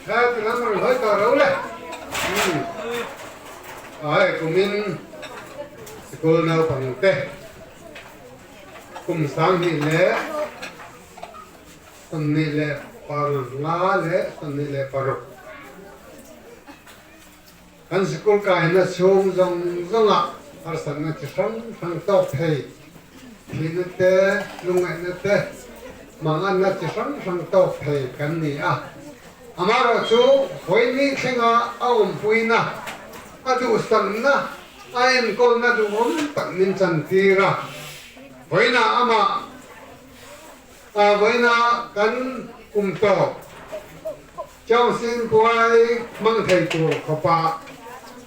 He ti lam rawn hawi tawh ro le. Ai kumin sikul naupang te kum 2025 leh 26 kan sikul kaina chhung zawng zawngah harsatna chi hrang hrang tawk thei thihna te, lungngaihna te, manganna chi hrang hrang tawk thei kan ni a. Amaherawhchu vawiin thlenga a awmpuina, a duhsakna, a enkawlna duhawm tak min chantir a. Vawiinah amah vawiinah kan kum tawk Chawngsin puai hmang thei tur khawpa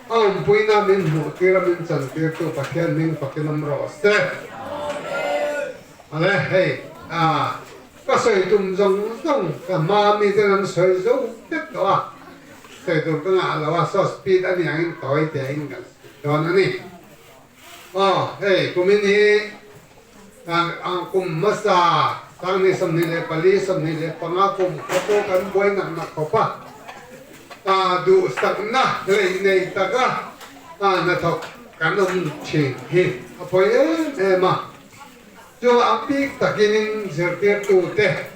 a awmpuina min hmuhtir a min chantirtu Pathian hming fakin awm rawh se. Ale hei a ka sawi tum zawng zawng ka hma miten an sawi zo vek tawh a, sawi tur ka ngah lo a, saw speed a nih angin tawi tein kan sawi dawn a ni. Aw hei kumin hi kum hmasa 2024, 25 kum khaw pawh kan buai nak nak khawp a, duhsakna hleih nei taka hnathawk kan awm thin hi a pawi em em a. Chu a bik takin in zirtirtute,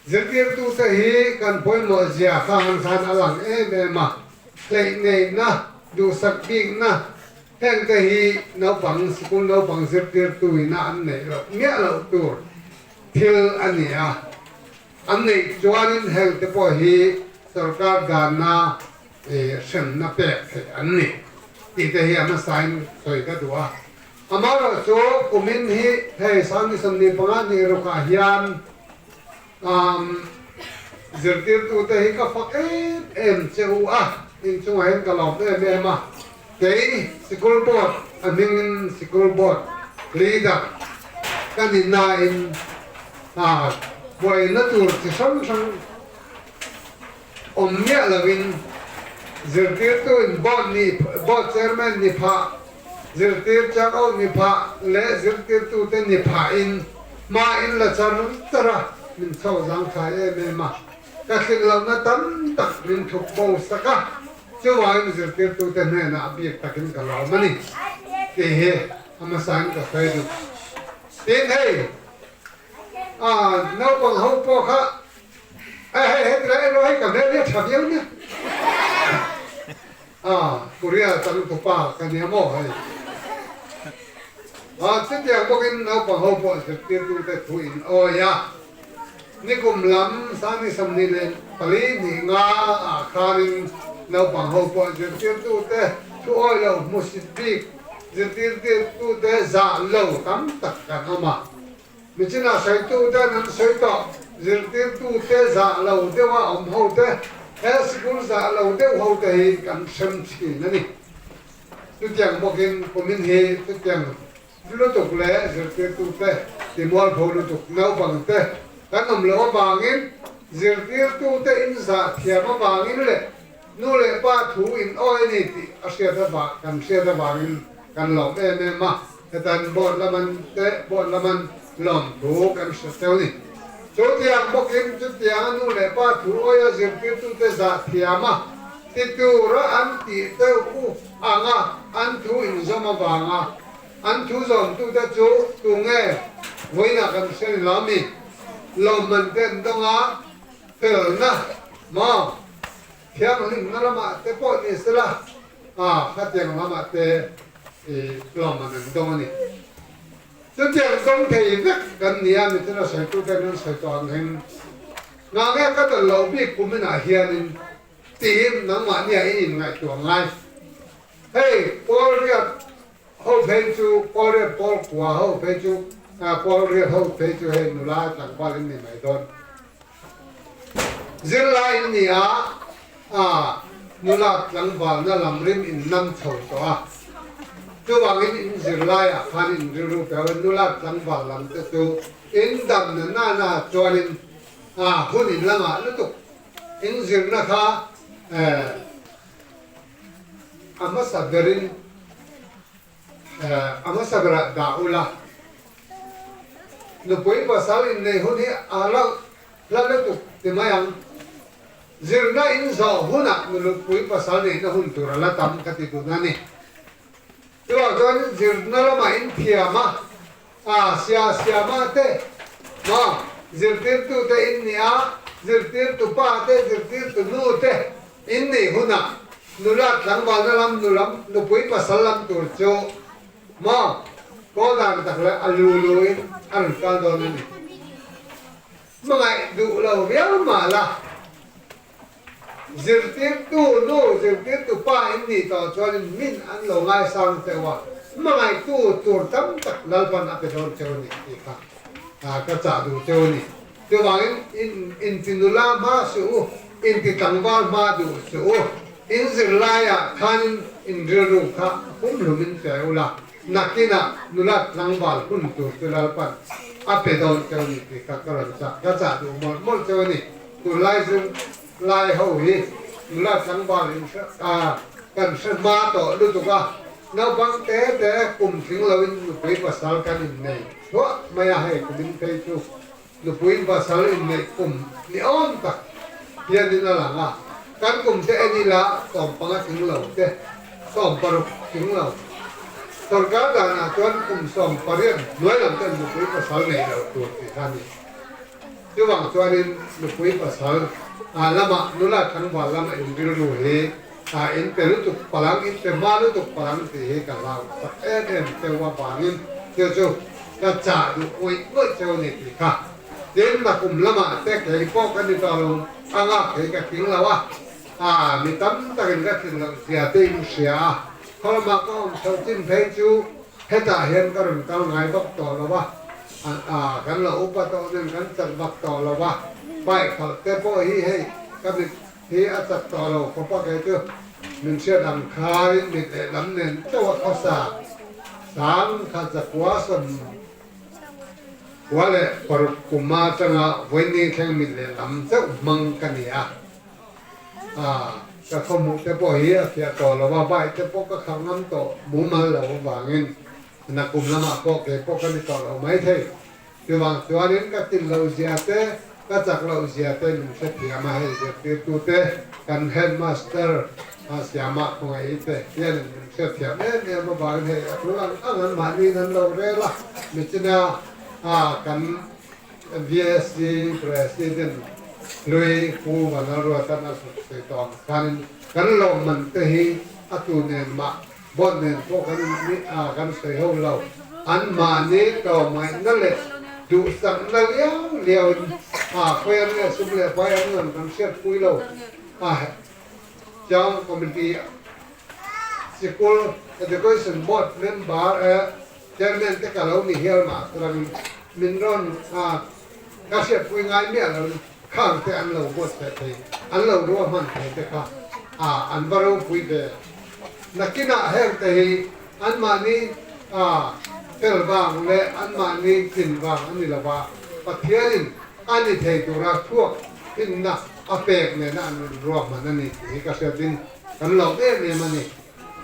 zirtirtute hi kan pawimawh zia kha han khan a lang em em a, hleih neihna, duhsak bikna hengte hi naupang, sikul naupang zirtirtu ina an neih loh miah loh tur thil a ni a, an neih chuanin hengte pawh hi sorkar danna hremna pek theih an ni tih te hi a hmasain sawi ka duh a. Amaherawh chu kumin hi hei 2025 ni rukah hian zirtirtute hi ka fak em em che u a, inchungah hian ka lawm em em a. Kei sikul board a hmingin sikul board leader ka ni nain buaina tur chi hrang hrang awm miah loin zirtirtuin board ni board chairman ni phah Zirtir chak auh ni phah leh zirtirtute ni phahin hma in la char char a, min chho zangthai em em a, ka thlin lohna tam tak min thup bo sak a, chuvangin zirtirtute hnenah a bik takin ka lawm a ni tih hi a hmasain ka sawi duh. Tin hei, naupang ho pawh kha hei hei heti lai erawh hei ka hmel hi a tha viau nia. A, Korea changtupa ka nia maw hei? A, chutiang bawkin naupang ho pawh zirtirtute thu in awi a, nikum lam 2024 hnih nga ah khanin naupang ho pawh zirtirtute thu awi lo hmusit bik zirtirtute zah lo tam tak kan awm a. Michina sawitu ten an sawi tawh, zirtirtute zah lo deuha awm ho te, he sikul zah lo deuh ho te hi kan hrem thin a ni. Chutiang bawkin kumin hi chutiang lutuk leh zirtirtute timualpho lutuk naupang te kan awm loh avangin zirtirtute inzah thiam avangin leh nu leh pa thu in awi a ni tih a hriat avang kan hriat avangin kan lawm em em a. Hetan board laman te board laman lawmthu kan hre teuh a ni. Chutiang bawkin chutianga nu leh pa thu awia zirtirtute zah thiam a, ti tura an tih teuh u anga an thu inzawm avanga an thu zawmtute chu tunge vawiinah kan hre ni lo mi? Lawmman te an dawng a, felna maw thianghlimna lamah te pawh ni sela a khatiang lamah te I lawmman an dawng a ni. Chutiang dawng thei vek kan ni a, mitin a sawitu ten an sawi tawh ang hin ngang e ka dawlh loh bik kum inah hianin tiin nangmahni ah i inngaihtuah ngai. Hei Pawl riat ho phei chu, Pawl riat Pawl kua ho phei chu, Pawl riat ho phei chu hei nula tlangval in ni mai dawn. Zirlai in ni a, a nula tlangvalna lam rim in nam chho tawh a. Chuvangin in zirlaiah khan in rilru pe a, nula tlangval lam te chu in damna nana chuanin a hun in la ngah lutuk. In zirna kha a hmasa berin A hmasa berah dah ula, nupui pasal inneih hun hi a la hla lutuk ti mai ang. Zirna in zawh hunah nulukpui pasal neihna hun tur a la tam ka ti dun a ni. Chuvang chuan zirna lamah in thiam a, a sia siama te maw zirtirtute in nih a, zirtirtu pa te, zirtirtu nu te in nih hunah nula tlangvalna lam nu lam nupui pasal lam tur chu maw kawl dan tak leh a lu lu in a rawn kal dawn a ni. Hmangaih duh lo viau mah la. Zirtirtu nu, zirtirtu pa in nih tawh chuanin min an lo ngaisang cheu a, hmangaihtu tur tam tak Lalpan a pe dawn cheu a ni tih kha ka chah duh cheu a ni. Chuvangin in inti nula hma suh u, inti tlangval hma duh suh u, in zirlaiah khanin in rilru kha pumhlum in pe ula, nakinah nula tlangval hun tur chu Lalpan a pe dawn cheu a ni tih kha ka rawn chah, ka chah duh mawlh mawlh cheu a ni. Tunlai zir lai ho hi nula tlangval in hre a, kan hre hma tawh lutuk a, naupang te te kum tling loin nupui pasal kan innei thluah mai a, hei kumin phei chu nupui pasal inneih kum ni awm tak hianin a lang a, kan kum te en ila 15 tling lo te, 60 tling lo. Sorkar danah chuan kum 18 hnuai lam ten nupui pasal nei lo tur tih kha a ni. Chuvang chuanin nupui pasal lamah nula tlangval lama in rilru hi in pe lutuk palang, in pe hma lutuk palang tih hi ka hlau tak em em cheu avangin chu chu ka chah duh ngawih ngawih cheu a ni tih kha. Tin, nakum lamah te kei pawh ka ni tawh lo anga kei ka tling lo a, mi tam takin ka tlin loh zia te in hria a, khaw lamah ka awm chhoh chin phei chu hetah hian ka rawn kal ngai vak tawh lo a. Kan lo upa tawh nen kan chak vak tawh lo a, bike khalh te pawh hi hei ka mit hi a chak tawh lo khawp a, kei chu min hriat ang khain mit lehlam nen chauh a khawsa sang kha zakua 96 kuma atanga vawiini thleng mit lehlam chauh hmang ka ni a, ka khawhmuh te pawh hi a fiah tawh lo a, bike te pawh ka khalh ngam tawh mumal lo avangin. Nakum lamah pawh kei pawh ka ni tawh lo mai thei. Chuvang chuanin ka tin loh zia te, ka chak loh zia te min hrethiam a, hei zirtirtu te, kan headmaster Siama Khawngaih te hianin min hrethiam em em avangin hei a tul ang ang an mahniin an lo rel a, michina kan VSC President hlui Pu Vanlalruatan a sawi tawh ang khanin kan lawmman te hi a tu nen mah Bawt nen pawh kan ni a, kan sawi ho lo. An mahni tlawmngaihna leh duhsakna liau liauin a khawi an leh sum leh pai an rawn kan hriatpui lo a. Town Committee Sikul Education Board member e Chairman te ka lo ni hial mah chuangin min rawn a ka hriatpui ngai miah lo khang te an lo buatsaih thei, an lo ruahman thei te kha a an va ropui ve. Nakinah heng te hi anmahni a fel vang leh anmahni tlin vang a ni lo va, Pathianin a ni thei tura thuak thinna a pek nena an rawn ruahman a ni tih hi ka hriatin kan lawm em em a ni.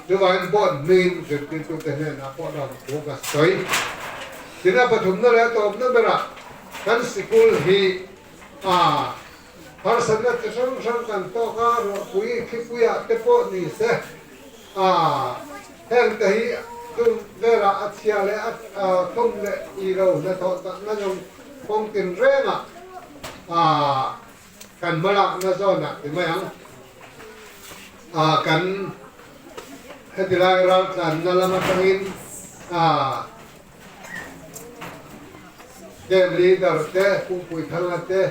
Chuvangin board hmingin zirtirtute hnenah pawh ram thu ka sawi. Tin, a pathumna leh a tawpna berah kan sikul hi a harsatna chi hrang hrang kan tawk a, ruahpui thlipuiah te pawh ni se a heng te hi chung velah a chhia leh a thum leh i lo hnathawh takna zawng kawng tinrengah a Kan hmalakna zawnah ti mai ang. Ah kan heti lai raltlanna lam atangin ah camp leader te, Pupui Thanga te,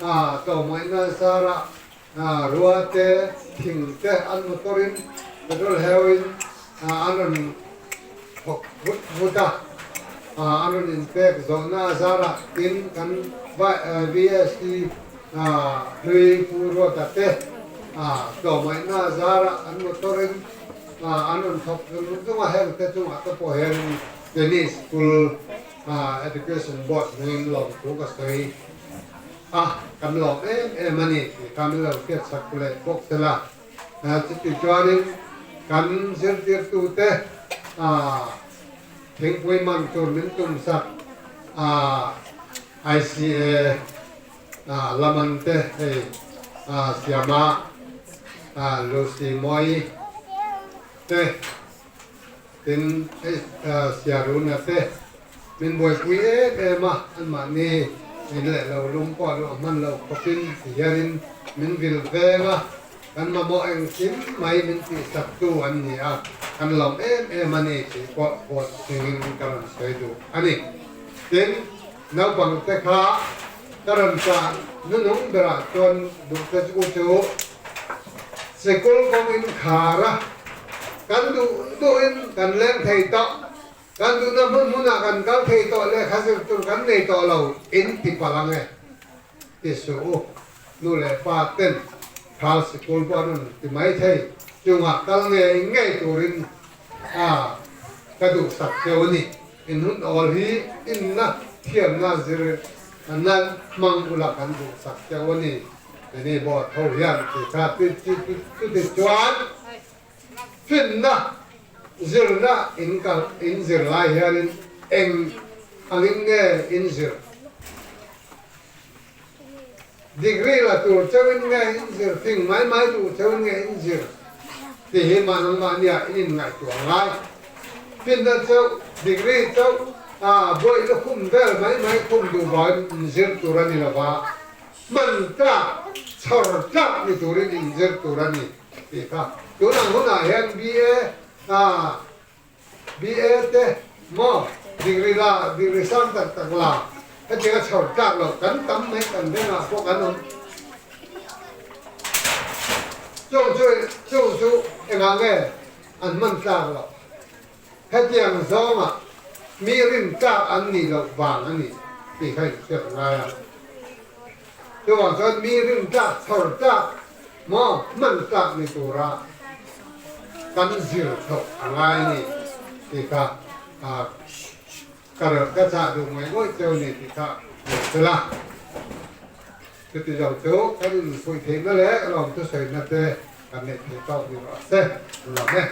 ah tlawmngaihna zarah ah rua te, thing te an motor in petrol heuhin ah an rawn thawk vut vut a. An rawn inpek zawhna a zarah tin kan VSC hlui Pu Ruata te tlawmngaihna a zarah an motor in an rawn thawk zung zung a, heng te chungah te pawh hian Tennis School Education Board hmangin lawmthu ka sawi a, kan lawm em em a ni tih kha min lo hriatsak leh bawk sela. Chuti chuanin kan zirtirtute Thingpui man tur min tum sak a, ICA Laman te hei Siama Lucy Mawi te tin Siaruna te min buaipui em em a, anmahni in leh lo lum pawh luah hman lo khawpin ti hianin min vil veng a, kan mamawh engkim mai min tihsaktu an ni a, kan lawm em em a ni tih pawh pawt hmingin ka rawn sawi duh a ni. Tin, naupangte kha ka rawn chah nunung berah chuan duhte chu chu sikul kawng in khar a, kan duh duhin kan leng thei tawh, kan duhna hmun hmunah kan kal thei tawh lehkha zir tur kan nei tawh lo in ti palh ang e ti suh u, nu leh pa ten thal sikul pawh an rawn ti mai thei, chungah kal ngei ngei turin a ka duhsak cheu a ni. In hun awl hi inna thiamna zir nan hmang ula kan duhsak cheu a ni. Keni board ho hian ti kha chuti chuan finna zirna in kal in zir lai hianin eng angin nge in zir? Degree la tur cheuhin nge in zir, fing mai mai duh cheuhin nge in zir tih hi mah nangmahnia in inngaihtuah ngai. Finna cheuh, degree cheuh, ah buaih lukhum vel mai mai khum duh vangin in zir tur a ni lova, hman tlak, chhawr tlak ni turin in zir tur a ni tih kha. Tun ang hunah hian BA, ah, BA te maw degree la degree sang tak tak la hetiang a chhawr tlak loh kan tam mai kan vengah pawh kan awm chung chu chung chu engah nge an hman tlak loh hetiang zawngah mi rin tlak an nih loh vang a ni tih kha inhriat a ngai a chuvang chuan mi rin tlak chhawr tlak Maw hman tlak ni tura kan zir chhoh a ngai a ni tih kha ka rawn ka chah duh ngawih ngawih cheu ni tih kha hmuh tel a. Chuti zawng chu kan infuih theihna leh lawmthusawiina te kan neih theih tawk ni rawh se. Lawm e.